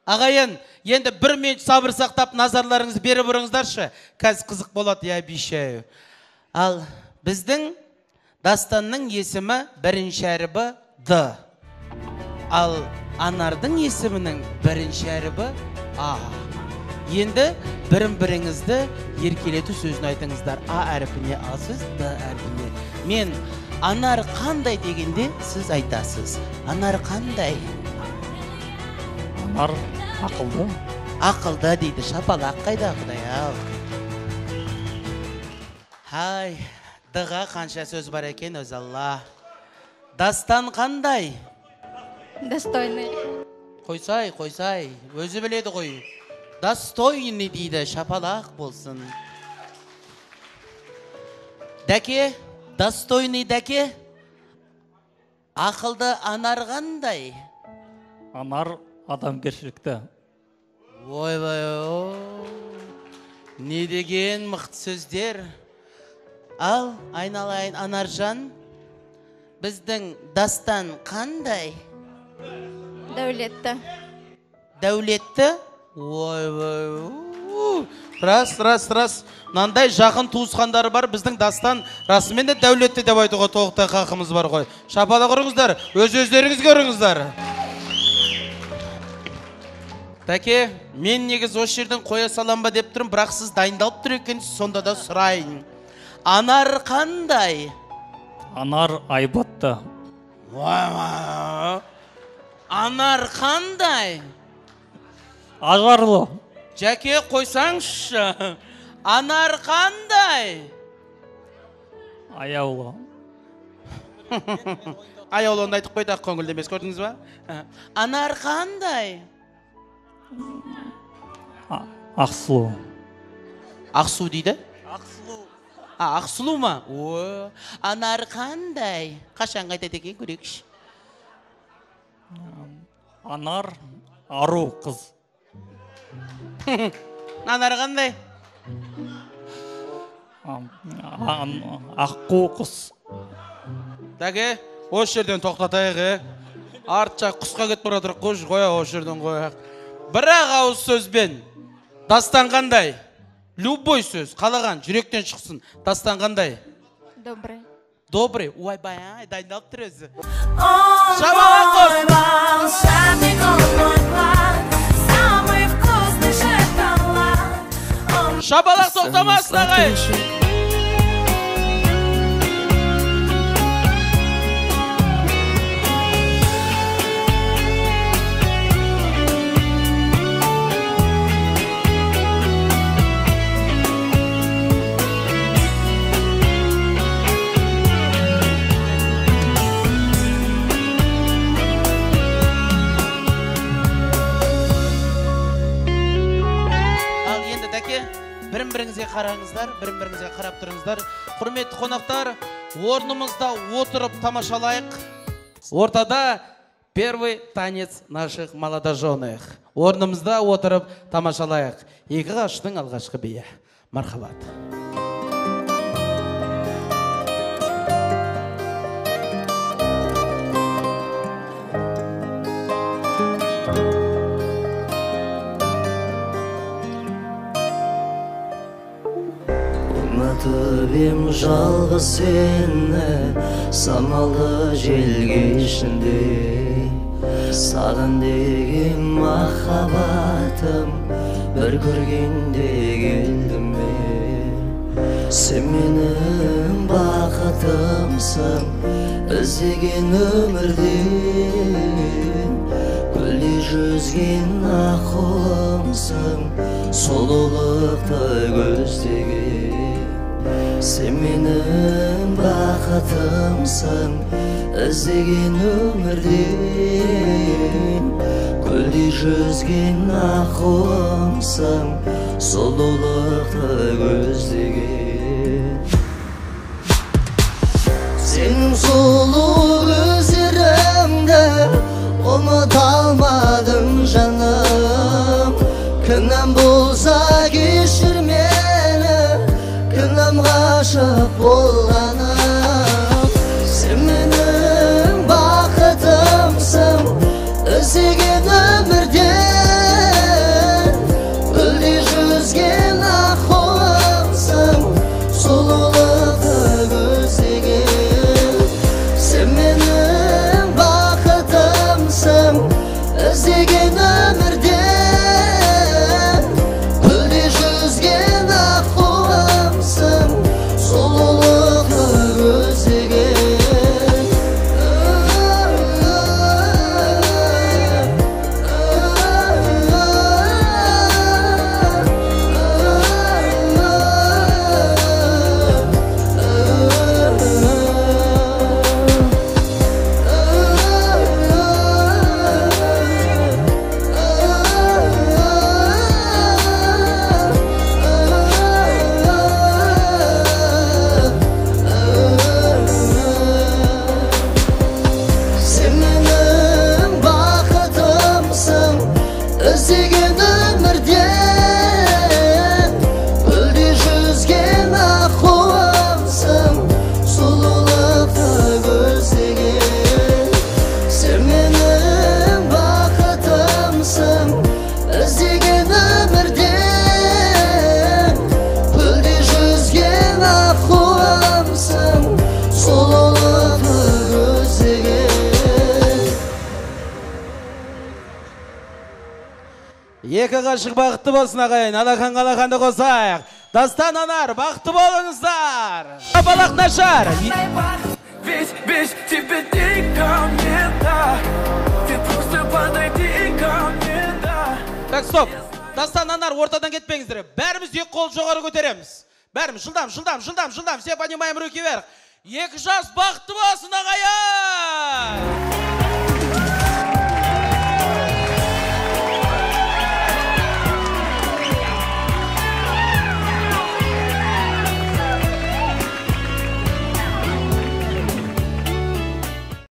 Ағайын, енді бір минут сабыр сақтап назарларыңызды беріп ұрыңыздаршы. Қазір қызық болады, я обещаю. Ал біздің Дастанның есімі бірінші әрібі Д. Ал Анардың есімінің бірінші әрібі А. Енді бірін-біріңізді еркелету сөзін айтыңыздар. А әрпіне, ал сіз Д әрпіне. Мен Анар қандай дегенде сіз айтасыз. Анар қандай? Анар ақылды. Ақылды дейді. Шапалақ қайда, Құдай-ау. Хай, Д-ға қанша сөз бар екен, өз Алла. Дастан қандай? Достойный. Қойсай, қойсай, өзі біледі ғой. Достойный дейді, шапалақ болсын. Дәке, достойный дәке, ақылды Анар қандай? Анар адамгершілікті. Ойбай, не деген мықты сөздер. Ал, айналайын Анаржан, біздің Дастан қандай? Дәулетті. Дәулетті? Ойбай, рас, рас, рас. Мынандай жақын туысқандары бар, біздің Дастан расымен де дәулетті деп айтуға толықтай хақымыз бар ғой. Шапалақ ұрыңыздар, өз-өздеріңізге ұрыңыздар. Тәке, мен негіз осы жерден қоя салам ба деп тұрмын, бірақ сіз дайындалып тұр екенсіз, сонда да сұрайын. Анар қандай? Анар айбатты. Анар қандай? Ажарлы. Жәке, қойсаңызшы. Анар қандай? Аяулы. Аяулы айтып қойды, ақ көңілді емес, көрдіңіз ба? Анар қандай? Ақсұлу. Ақсу дейді? Ақсұлу. Ақсұлу ма? О, Анар қандай? Қашан қайтады екен, көрейікші. Анар ару қыз. Анар қандай? Аққу құс. Тәке, осы жерден тоқтатайық, арт жақ құсқа кетіп бара жатыр, қош қоя, осы жерден қояйық. Бір-ақ ауыз сөзбен Дастан қандай? Любой сөз, қалаған, жүректен шықсын. Дастан қандай? Добрый. Добрый? Ойбай, дайындалып тұр өзі. Шабалақ қос! Шабалақ тоқтамасын, ағай! Бірін-біріңізге қараңыздар, бірін-біріңізге қарап тұрыңыздар. Құрметті қонақтар, орнымызда отырып тамашалайық. Ортада первый танец наших молодоженных. Орнымызда отырып тамашалайық. Екі ғашықтың алғашқы биі. Мархабат. Ұмытып жалғыз сені, самалды жел кешінде. Саған деген махаббатым бір көргенде келді ме? Сен менің бақытымсың, іздеген өмірде. Көлде жүзген аққуымсың, сұлулықты көздеген. Сен менің бақытымсың, іздеген өмірде. Көлде жүзген аққуымсың, сұлулықты көздеген. Сенің сұлу көздеріңді ұмыта алмадым, жаным. Кінәм болса кешір мені, кінәм ғашық болғаным. Сен менің бақытымсың, іздеген өмірде. Іздеген өмірде көлде жүзген аққуымсың, сұлулықты көздеген. Сен менің бақытымсың, іздеген өмірде көлде жүзген аққуымсың, сұлулықты көздеген. Екі ғашық бақытты болсын, ағайын. Алақан алақанды қосайық. Дастан, Анар, бақытты болыңыздар. Балақ нашар. Ведь без тебя дико мне, да. Ты просто подойди ко мне, да. Так, стоп. Дастан, Анар, ортадан кетпеңіздер. Бәріміз екі қол жоғары көтереміз. Бәріміз жылдам, жылдам, жылдам, жылдам. Все поднимаем руки вверх. Екі жас бақытты болсын, ағайын.